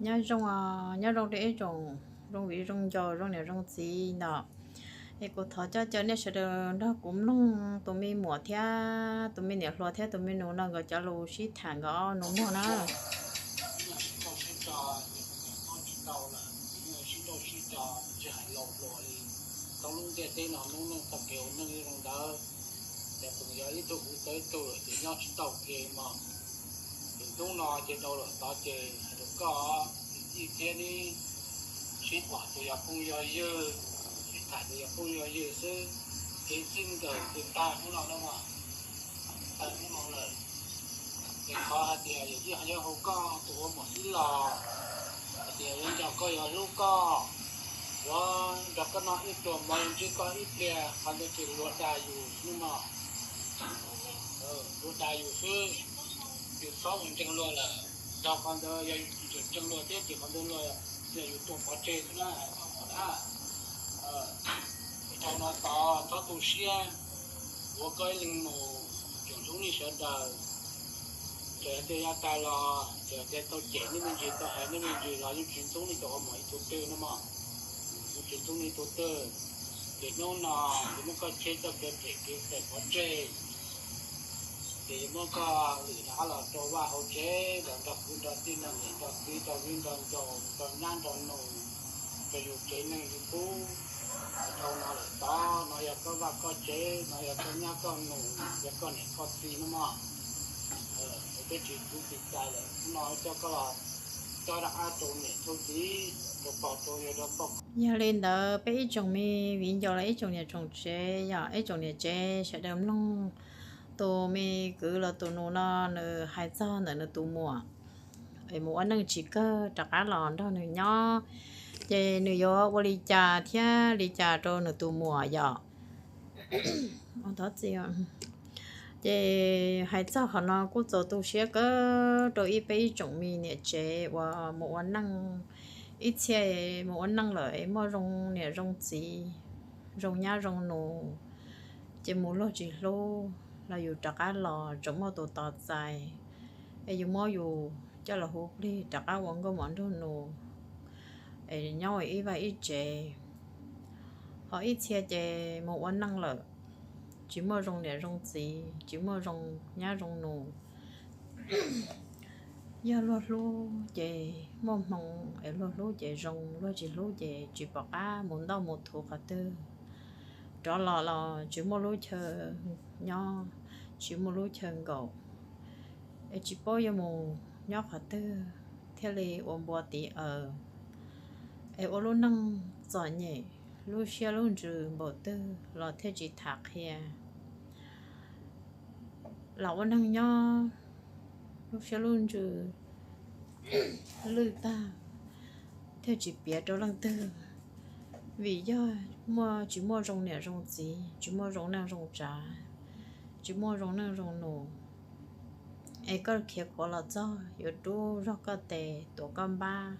Nyob zoo, nyob zoo rau ib tsoom zoo viv zoo ncaus zoo niam zoo txiv ntawm. Es kuv thov coj caw nej sawv daws nrog kuv mloog tus me muam thiab tus me niam hluas thiab tus me nus no nkawd cov lus sib tham nkawd ob nus muag na. Sib nrauj sib tso, sib nrauj sib tso, tsis hais laus hluas li, tau lub ntiaj teb no lub neej txoj kev ua neej zoo ntawd, ces tseem yog ib tug kuv tau ib tug lawm ces nyob tsis tau ke mog. Ces hnub no ces rau lawm tod ces hais rau koj, tij thiab neb sib pom ces yog phooj yog ywg, sib tham ces yog phooj yog ywg xwb, kev txij nkawm ces tag hnub no na mog, tag hnub no lawm. Ces qhov hais tias yawm yij ho yuav hu koj tus ua muam ib los, hais tias yuav nco koj yuav hlub koj, yuav nrog koj noj ib pluas mov, yuav ntsib koj ib pliag, qhov ntawd ces luag dag yus xwb mog. Luag dag yus xwb, yus txhob ua ntseeg luag lawm. Rau qhov ntawd yog yus tseem ntseeg luag thiab ces qhov ntawd luag yog yus tua pov tseg xwb na. Dhau no tod txhob tu siab, ua koj ib leeg mus, tsoom hlub nej sawv daws. Txawm tias yav tas los, txawm tias tau cem nej me ntsis, tau hais nej me ntsis los yeej tsis ntxub nej tus ua muam ib tug twg no mog. Yeej tsis ntxub nej ib tug twg. Ces hnub no yuav muab koj cheb txoj kev phem kev phem pov tseg, ces yuav muab koj lwm rov qab los rau vaj hauv tsev los nrog kwv nrog tij nrog niam nrog txiv nrog viv nrog ncaus nrog nyab nrog nus, rau yus tsev neeg yus pub. Dhau no lawm tod, no yog koj vaj koj tsev, no yog koj nyab koj nus, yog koj niam koj txiv no mog. Peb tsis txwv tsis cai lawm, hnub no coj koj los, coj rov qab rau niam rau txiv rau pog rau yawg rau pog. Yog li ntawd peb ib tsoom me viv ncaus los ib tsoom niam tsoom tsev, yog ib tsoom niam tsev sawv daws mloog tus me kwv los tus nus no nws hais txog ntawm nws tus muam es mus ua neej tsis kawg rov qab los nrog nws nyob, ces nws yuav ua li cas thiab li cas rau nws tus muam yom. Ces hais txog qhov no kuj txaus tu siab kawg rau ib peb ib tsoom me niam tsev uas mus ua neej, ib txhia mus ua neej lawm es muaj zoo niam zoo txiv, zoo nyab zoo nus, ces mus luag tsis hlub los yus rov qab los tseem muaj tus tos txais, es yus muab yus coj los hu plig rov qab ua nkauj mov nraug nus, es nyob ua ib vaj ib tsev. Ho ib txhia ces mus ua neej lawm, tsis muaj zoo niam zoo txiv, tsis muaj zoo nyab zoo nus. Yog luag hlub ces muaj hmoo, es luag hlub ces zoo, luag tsis hlub ces tsis pom qab mus ntauj mus thuv qhov twg. Rov los los tsis muaj lub chaw nyob, tsis muaj lub chaw nkaum, es tsis paub yuav mus nyob qhov twg thiaj li ua npua tiv aws, es ua lub neej txom nyem, lub siab lub ntsws npaum twg los thiaj tsis tham qhia. Los ua neej nyob, lub siab lub ntsws lwj tag, thiaj tsis piav rau leej twg. Vim yog muaj tsis muaj zoo niam zoo txiv, tsis muaj zoo neej zoo tsav, tsis muaj zoo neej zoo nus, es koj khiav khuav los txog yuav rub zog koj tes tuav koj npab,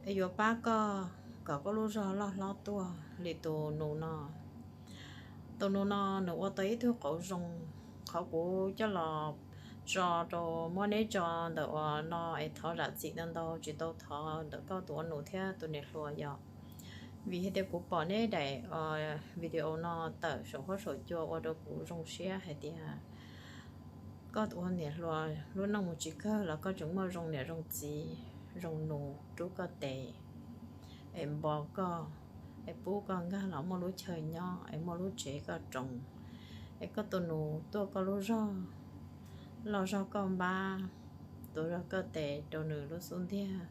es yuav pab koj kom koj lub zog loj hlob tuaj li tus nus no. Tus nus no nws ua tau ib tug qauv zoo, qhov kuv coj los tso rau muab neb tso ntawm uas no es thov zam txim ntau ntau tsis tau thov ntawm koj tus ua nus thiab tus niam hluas yom. Vim hais tias kuv pom neb daim video no tawm saum huab saum cua ua rau kuv zoo siab hais tias koj tus ua niam hluas lub neej mus tsis kawg los koj tseem muaj zoo niam zoo txiv, zoo nus rub koj tes, es npo koj, es pub koj nkag los muaj lub chaw nyob, es muaj lub tsev koj roos, es koj tus nus tuaj koj lub zog, loj zog koj npab, tuav zog koj tes rau nws lub xub ntiag,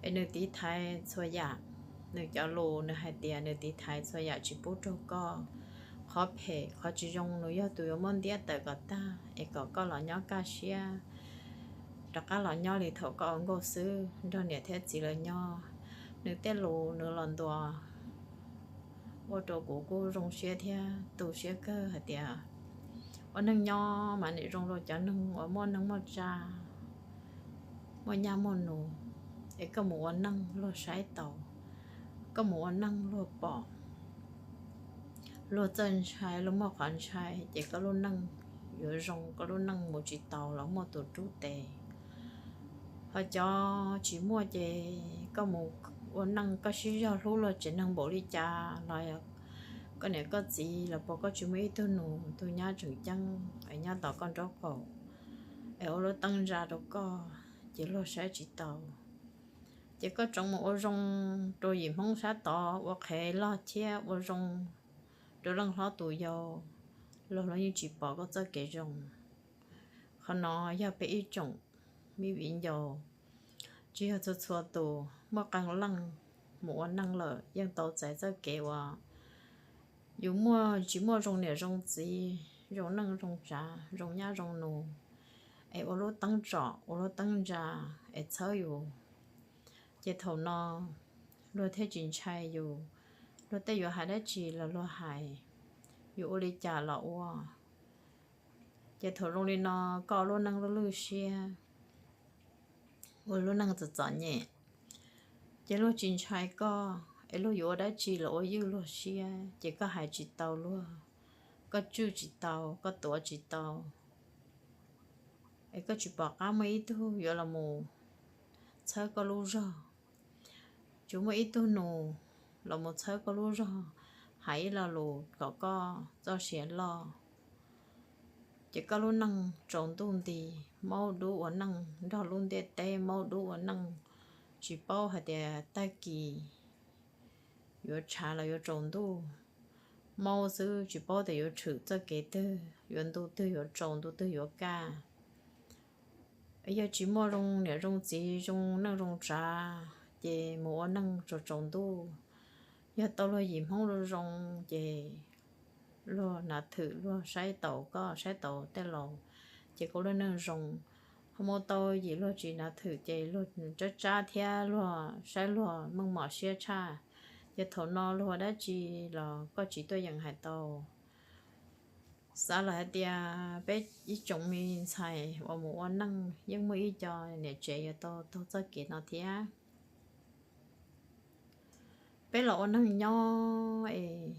es nws tiv thaiv txhua yam. Nws cov lus nws hais tias nws tiv thaiv txhua yam tsis pub raug koj. Qhov phem qhov tsis zoo nws yog tus yuav muab ntiab tawm kom tag es kom koj los nyob kaj siab, rov qab los nyob li thaum koj ua nkauj xwb nrog niam thiab txiv lawv nyob. Nws tej lus nws los ntuas ua rau kuv kuj zoo siab thiab tu siab kawg hais tias ua neeg nyob mas nim zoo rau cov neeg uas muaj neej muaj tsa, muaj nyab muaj nus, es koj mus ua neej luag saib taus, koj mus ua neej luag pom, luag txawj ntshai, luag muaj qhov ntshai, ces koj lub neej yuav zoo, koj lub neej mus tsis tau los muaj tus rub tes. Ho cov tsis muaj ces koj mus ua neej koj sib zog hlub luag tsev neeg npaum li cas los koj niam koj txiv los puas koj tsis muaj ib tug nus tug nyab tseem ceeb es nyob tom koj nraub qaum es ua lub teeb ntsa rau koj, ces luag saib tsis tau. Ces koj tseem mus ua zoo rau yim Hmoob sab tod ua qhev loj thiab ua zoo rau leej hlob tus yau, luag los yeej tsis pom koj txoj kev zoo. Qhov no yog peb ib tsoom me viv ncaus, tsis yog txhua txhua tus, muaj qee leej mus ua neej lawm yeej tau txais txoj kev uas yus muaj tsis muaj zoo niam zoo txiv, zoo neej zoo tsav, zoo nyab zoo nus, es ua lub teeb tsom ua lub teeb ntsa es txhawb yus. Ces thaum no luag thiaj tsis ntshai yus, luag tej yuav hais dab tsi los luag hais, yus ua li cas los ua. Ces thaum zoo li no koj ua lub neej lwj lwj siab, ua lub neej txom txom nyem, ces luag tsis ntshai koj es luag yuav ua dab tsi los ua ywj luag siab, ces koj hais tsis tau luag, koj tswj tsis tau, koj tuav tsis tau, es koj tsis pom qab muaj ib tug yuav los mus txhawb koj lub zog, tsis muaj ib tug nus los mus txhawb koj lub zog, hais ib lo lus kom koj txoj sia loj. Ces koj lub neej tsaus ntuj nti, maub dub ua neej nrog lub ntiaj teb, maub dub ua neej tsis paub hais tias tag kis yuav tshav los yuav tsaus ntuj, maub xwb tsis paub tias yuav tshwm txoj kev twg, yuav ntu twg yuav tsaus ntu twg yuav kaj. Yog tsis muaj zoo niam zoo txiv zoo neej zoo tsav, ces mus ua neej tsaus tsaus ntuj. Yog tau luag yim Hmoob zoo zoo, ces luag nav thwm luag saib taus koj saib taus tej laus, ces koj lub neej zoo. Ho mus tau yim luag tsis nav thwm ces luag tsab tsab thiab luag saib luag meej mom siab tshaj, ces thaum no luag ua dab tsi los koj tsis tuaj yeem hais tau. Xav lawm hais tias peb ib tsoom me ntxhais uas mus ua neej yeej muaj ib co niam tsev yuav tau taug txoj kev no thiab. Peb los ua neej nyob es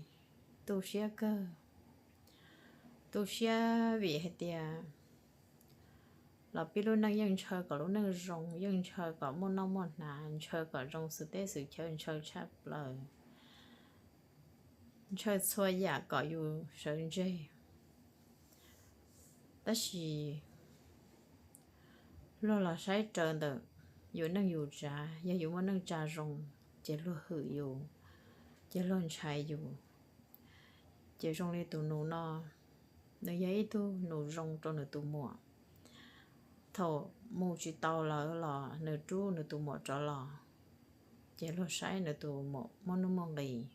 tu siab kawg, tu siab vim hais tias los pib lub neej yeej ntshaw kom lub neej zoo, yeej ntshaw kom muaj noj muaj hnav, ntshaw kom zoo xwm teb xwm chaw, ntshaw tshaj plaws, ntshaw txhua yam kom yus sawv ntseg. Tab sis luag los saib raws ntawm yus neej yus tsav, yog yus muaj neej tsa zoo, ces luag hwm yus, ces luag ntshai yus. Ces zoo li tus nus no, nws yog ib tug nus zoo rau nws tus muam. Thaum mus tsis tau lawm los nws rub nws tus muam rov los, ces luag saib nws tus muam muaj nuj muaj nqis,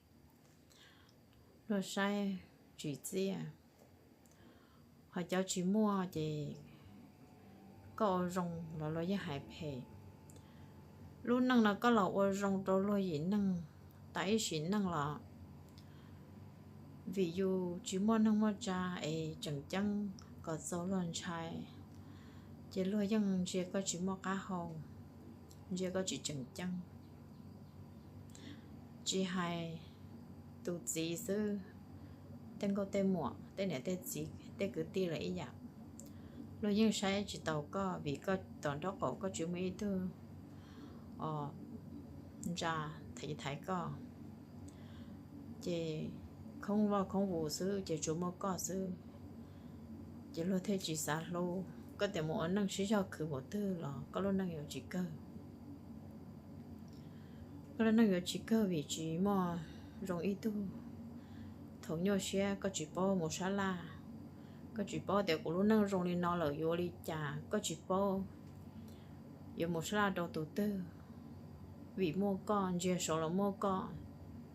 luag saib tsim txiaj. Ho cov tsis muaj ces koj ua zoo los luag yeej hais phem. Lub neej no koj los ua zoo rau luag yim neeg tas ib sim neej los vim yus tsis muaj neej muaj tsa es tseem ceeb kom txaus luag ntshai, ces luag yeej ntsia koj tsis muaj qab hau, ntsia koj tsis tseem ceeb. Tsis hais tus txiv xwb, tej nkauj tej muam, tej niam tej txiv, tej kwv tij los ib yam, luag yeej saib tsis taus koj vim koj tom nraub qaum koj tsis muaj ib tug ntsa thaiv thaiv koj. Ces khoob vaj khoob vus xwb ces tsuas muaj koj xwb, ces luag thiaj tsis xav hlub. Koj tias mus ua neej sib zog khwv npaum twg los koj lub neej yuav tsis kawg. Koj lub neej yuav tsis kawg vim tsis muaj zoo ib tug. Thaum nyuaj siab koj tsis paub mus sab laj, koj tsis paub tias kuv lub neej zoo li no lawm yuav ua li cas, koj tsis paub yuav mus sab laj rau tus twg, vim muaj koj, ntsia saud los muaj koj,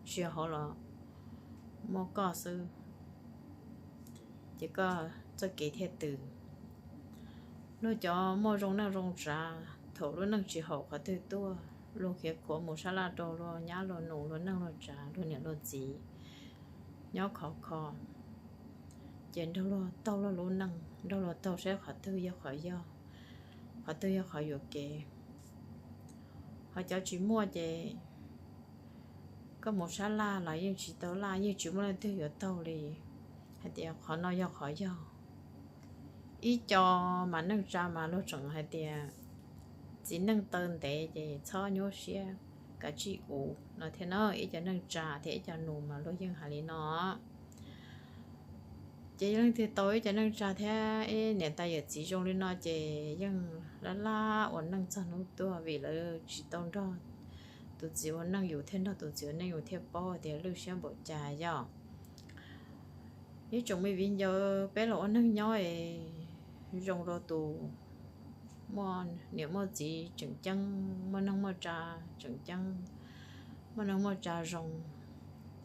ntsia hauv los muaj koj xwb, ces koj txoj kev thiaj tws. Luag cov muaj zoo neej zoo tsav, thaum lub neej tsis haum qhov twg tuaj, luag khiav khuav mus sab laj rau luag nyab luag nus, luag neej luag tsav, luag niam luag txiv nyob khov kho, ces nrog luag taug luag lub neej, nrog luag taug saib qhov twg yog qhov yog, qhov twg yog qhov yuam kev. Ho cov tsis muaj ces koj mus sab laj los yeej tsis tau laj, yeej tsis muaj leej twg yuav taug li hais tias qhov no yog qhov yog. Ib co mas neej tsa mas luag tseem hais tias txiv neej taw ntev ces txhob nyuaj siab, kav tsij ua no thiab na. Ib cov neej tsa thiab ib cov nus mas luag yeej hais li no. Ces leej twg tau ib cov neej tsa thiab ib niam tais yawm txiv zoo li no ces yeej laj laj ua neej txog hnub tuag vim lawv tsis tau nrog tus txiv ua neej, yus thiaj nrog tus txiv ua neej yus thiaj paub tias lwj siab npaum cas yom. Ib tsoom me viv ncaus, peb los ua neej nyob es zoo rau tus muaj niam muaj txiv tseem ceeb, muaj neej muaj tsa tseem ceeb, muaj neej muaj tsa zoo,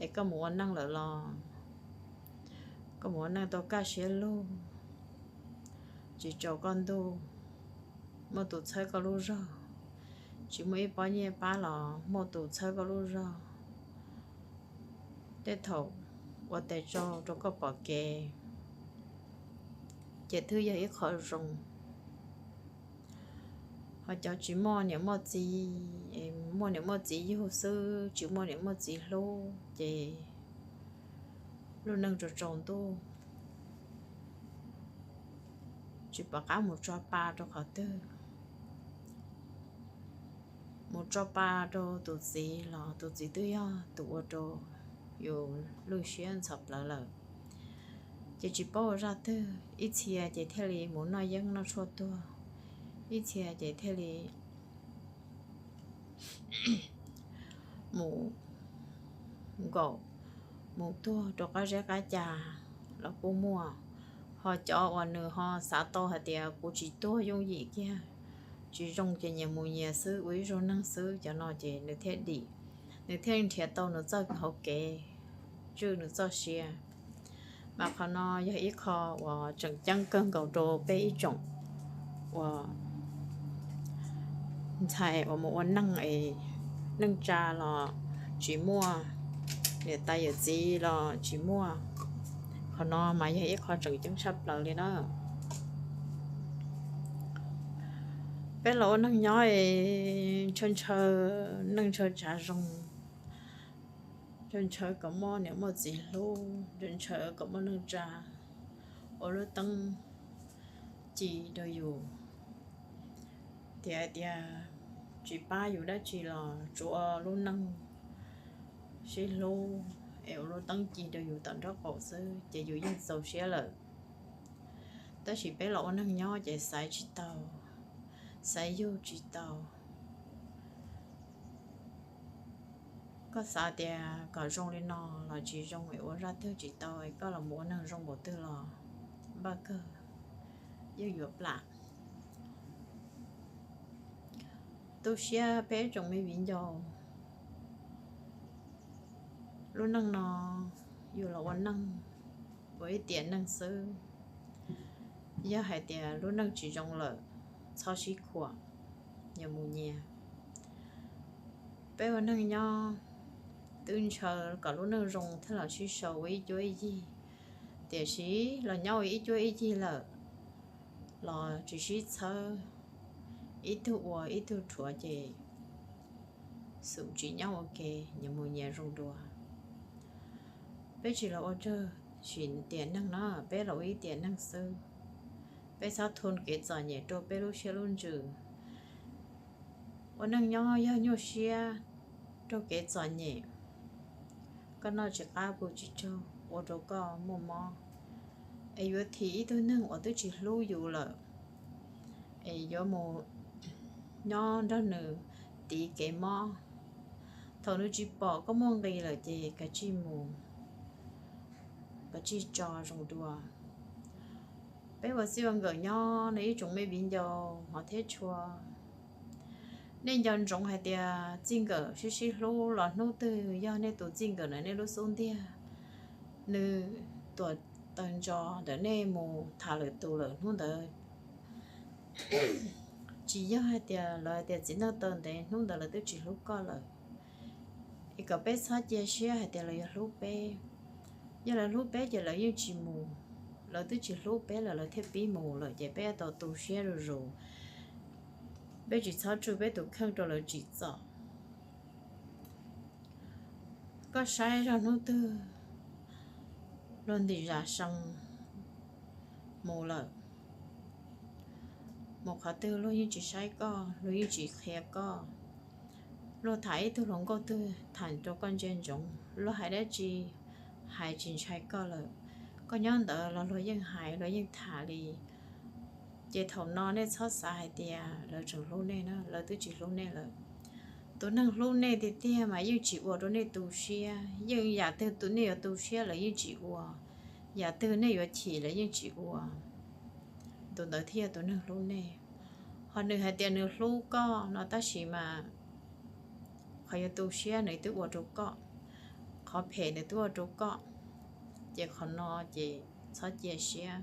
es koj mus ua neej lawm los koj mus ua neej tau kaj siab lug, tsis tsaus koj ntuj, muaj tus txhawb koj lub zog, tsis muaj ib pob nyiaj pab los muaj tus txhawb koj lub zog, tej thaum ua tes tsau rau koj pom kev, ces twb yog ib qho zoo. Ho cov tsis muaj niam muaj txiv, muaj niam muaj txiv yug xwb tsis muaj niam muaj txiv hlub ces lub neej tsaus tsaus ntuj, tsis pom qab mus tso pa rau qhov twg. Mus tso pa rau tus txiv los tus txiv twb yog tus ua rau yus lwj siab ntxhov plawv lawm. Ces tsis paub ua zaj twg, ib txhia ces thiaj li mus noj yeeb noj tshuaj tuag, ib txhia ces thiaj li mus nkaum, mus tuag rau qab zeb qab ca los kuj muaj. Ho cov uas nws ho xav tau hais tias kuv tsis tuag yooj yim kiag, tsis zoo ces nyias mus nyias xwb ua ib zaug neeg xwb, cov no ces nws thiaj dim, nws thiaj nrhiav tau nws txoj hauv kev, tswj nws txoj sia. Mas qhov no yog ib qho uas tseem ceeb kawg nkaus rau peb ib tsoom uas ntxhais uas mus ua neej es neej tsa los tsis muaj, niam tais yawm txiv los tsis muaj. Qhov no mas yog ib qho tseem ceeb tshaj plaws li na. Peb los ua neej nyob es ntshaw ntshaw neej ntshaw tsav zoo, ntshaw ntshaw kom muaj niam muaj txiv hlub, ntshaw ntshaw kom muaj neej tsa ua lub teeb ci rau yus, tias tias tsis pab yus dab tsi los tsuav lub neej sib hlub es ua lub teeb ci rau yus tom nraub qaum xwb ces yus yeej txaus siab lawm. Tab sis peb los ua neej nyob ces xaiv tsis tau, xaiv yug tsis tau. Koj xav tias kom zoo li no los tsis zoo, es ua zaj twg tsis tau, es koj los mus ua neeg zoo npaum twg los npaj kawg yeej yuav plam. Tu siab peb tsoom me viv ncaus, lub neej no yus los ua neeg, ua ib tiam neeg xwb. Yog hais tias lub neej tsis zoo lawm, txhob sib khuam, nyias mus nyias. Peb ua neeg nyob twb ntshaw kom lub neej zoo thiaj los sib sau ua ib cuab ib yig, tiam sis los nyob ua ib cuab ib yig lawm los tsis sib txhawb, ib tug ua ib tug rhuav ces xum tsis nyob ua ke, nyias mus nyias zoo dua. Peb tsis los ua raws sim tiam neeg no, peb los ua ib tiam neeg xwb. Peb txhob thu kev txom nyem rau peb lub siab lub ntsws. Ua neej nyob yog nyuaj siab rau kev txom nyem, koj noj tsis qab pw tsis tsaug ua rau koj muaj mob, es yuav thim ib tug neeg uas twb tsis hlub yus lawm, es yuav mus nyob nrog nws tiv kev mob. Thaum nws tsis pom koj muaj nqis lawm ces kav tsij mus, kav tsij tso zoo dua. Peb ua txij ua nkawm nyob no ib tsoom me viv ncaus hmov thiab tshua, nej nco ntsoov hais tias txij nkawm sib sib hlub los hnub twg yog nej tus txij nkawm ntawm nej lub xub ntiag, nws tuam tawg ntso ntawm nej mus tham lwm tus lawm hnub ntawd, tsis yog hais tias lawv hais tias txiv neej taw ntev, hnub ntawd lawv twb tsis hlub koj lawm. Es kom peb txhob cia siab hais tias lawv yuav hlub peb. Yog lawv hlub peb ces lawv yeej tsis mus, lawv twb tsis hlub peb lawm lawv thiaj pib mus lawm, ces peb tau tu siab zuj zus. Peb tsis txhob tsuj peb tus kheej rau lawv tsim txom. Koj saib zoj hnub twg luag ntim zam see mus lawm, mus qhov twg luag yeej tsis saib koj, luag yeej tsis qhia koj. Luag tham ib tug hluas nkauj twg tham rau koj ntsia ntsoov, luag hais dab tsi hais tsis ntshai koj lawm. Koj nyob ntawd los luag yeej hais, luag yeej tham li. Ces thaum no nej txhob xav hais tias lawv tseem hlub nej na, lawv twb tsis hlub nej lawm. Tus neeg hlub nej tiag tiag mas yeej tsis ua rau nej tu siab, yeej yam twg nej yuav tu siab lawv yeej tsis ua, yam twg nej yuav chim lawv yeej tsis ua. Tus ntawd thiaj yog tus neeg hlub nej. Ho nws hais tias nws hlub koj no tab sis mas qhov yuav tu siab nws twb ua rau koj, qhov phem nws twb ua rau koj, ces qhov no ces txhob cia siab.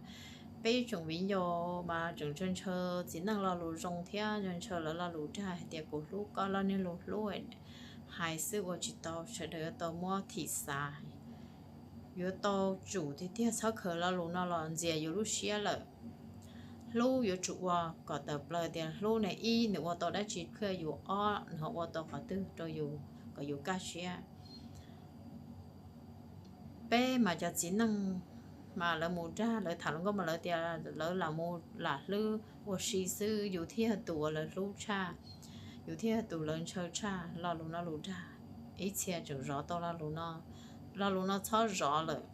Peb ib tsoom viv ncaus mas tseem ntshaw ntshaw txiv neej lo lus zoo thiab ntshaw ntshaw lawv lo lus dag hais tias kuv hlub koj, lub niag lus hlub hais xwb ua tsis tau, sawv daws yuav tau muab thim xav, yuav tau tsum tiag tiag, txhob khaws lo lus no los ntxias yus lub siab lawm. Hlub yuav tsum ua kom tawm plaws tias hlub ne, ib, nws ua tau dab tsi pliag yus, ob, nws ho ua tau qhov twg rau yus kom yus kaj siab. Peb mas cov txiv neej mas lawv mus dag, lawv tham hluas nkauj mas lawv tias lawv lam mus lam hlwb ua si xwb, yus thiaj yog tus uas lawv hlub tshaj, yus thiaj yog tus lawv ntshaw tshaj. Lo lus no lus dag, ib txhia tseem zov tau lo lus no, lo lus no txhob zov lawm.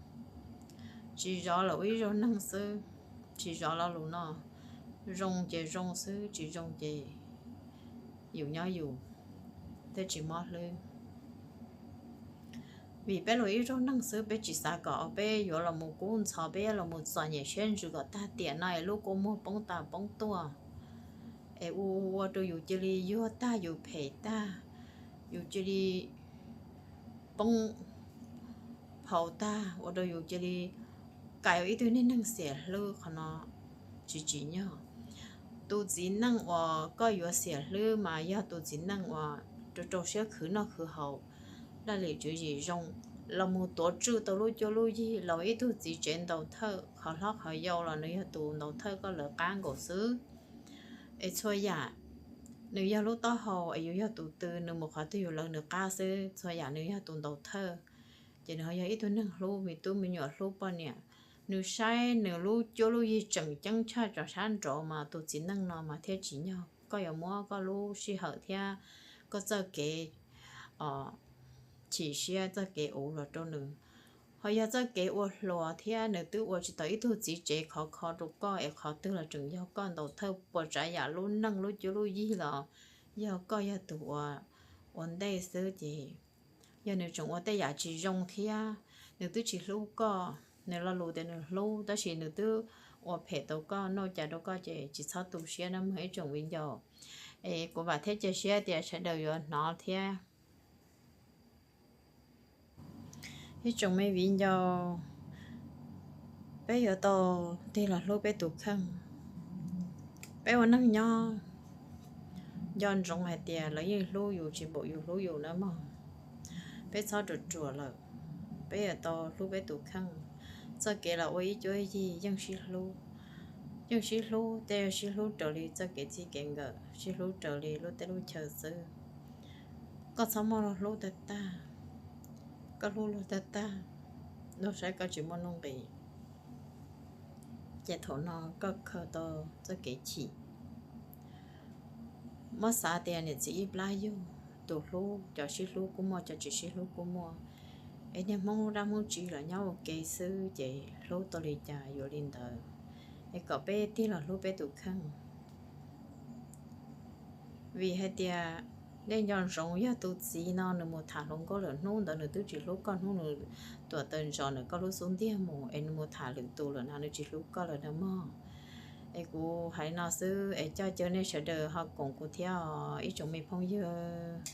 Tsis zov lawm, ua ib zaug neeg xwb, tsis zov lo lus no. Zoo ces zoo xwb, tsis zoo ces yus nyob yus, thiaj tsis mob hlwb. Vim peb los ib zaug neeg xwb, peb tsis xav kom peb yuav los mus kub ntxhov, peb yuav los mus txom nyem siab ntsws kom tag tiam no es lub kua muag poob tas poob tuaj, es ua ua rau yus cia li yuag tag, yus phem tag, yus cia li poob phau tag, ua rau yus cia li kais ua ib tug niag neeg xiam hlwb. Qhov no tsis tsim nyog. Tus txiv neej uas koj yuav xiam hlwb mas yog tus txiv neej uas rau rau siab khwv noj khwv haus, laj lim tswv yim zoo, los mus tuav tswj tau lub cuab lub yig, los ib tug txiv tsev ntaus thawj, qhov hlob qhov yau los nws yog tus ntaus thawj koj lawv qab nkaus xwb. Es txhua yam nws yog lub taub hau es yus yog tus tw, nws mus qhov twg yus lawv nws qab xwb, txhua yam nws yog tus ntaus thawj. Ces nws ho yog ib tug neeg hlub me tub me nyuam, hlub poj niam. Nws saib nws lub cuab lub yig tseem ceeb tshaj tso sab nraud mas tus txiv neej no mas thiaj tsim nyog koj yuav muab koj lub sij hawm thiab koj txoj kev chim siab, txoj kev uv los rau nws. Ho yog txoj kev ua hluas thiab nws twb ua tsis tau ib tug txiv tsev khov kho rau koj es qhov twg los tseem yog koj ntaus thawj, puas tsav yam lub neej lub cuab lub yig los yog koj yog tus ua ntej xwb. Ces yog nws tseem ua tej yam tsis zoo thiab nws twb tsis hlub koj, nws lo lus tias nws hlub tab sis nws twb ua phem tau koj, noj cas rau koj ces tsis txhob tu siab nawb mog ib tsoom viv ncaus. Es kuv vam thiab cia siab tias sawv daws yuav hnov thiab. Ib tsoom me viv ncaus, peb yuav tau tig los hlub peb tus kheej. Peb ua neej nyob nco ntsoov hais tias lawv yeej hlub yus tsis npaum yus hlub yus nawb mog. Peb txhob ruam ruam lawm, peb yuav tau hlub peb tus kheej. Txoj kev los ua ib cuab yig yeej sib hlub, yeej sib hlub, tej sib hlub raws li txoj kev txij kev nkawm, sib hlub raws li lub teb lub chaw xwb. Koj txhob muab luag hlub tag tag, koj hlub luag tag tag, luag saib koj tsis muaj nuj nqis, ces thaum no koj khaws tau txoj kev chim. Muab xav tias niam txiv ib plab yug, tus hlub, cov sib hlub kuj muaj, cov tsis sib hlub kuj muaj. Es niag Hmoob dab Hmoob tsi los nyob ua ke xwb ces hlub tau li cas yuav li ntawd. Es kom peb tig los hlub peb tus kheej. Vim hais tias nej nco ntsoov yog tus txiv no nws mus tham hluas nkauj lawm hnub ntawd nws twb tsis hlub koj, hnub nws tuam taws ntsos ntawm koj lub xub ntiag mus es nws mus tham lwm tus lawm no nws tsis hlub koj lawm nawb mog. Es kuv hais no xwb es coj caw nej sawv daws ho koom kuv thiab os ib tsoom me phooj ywg.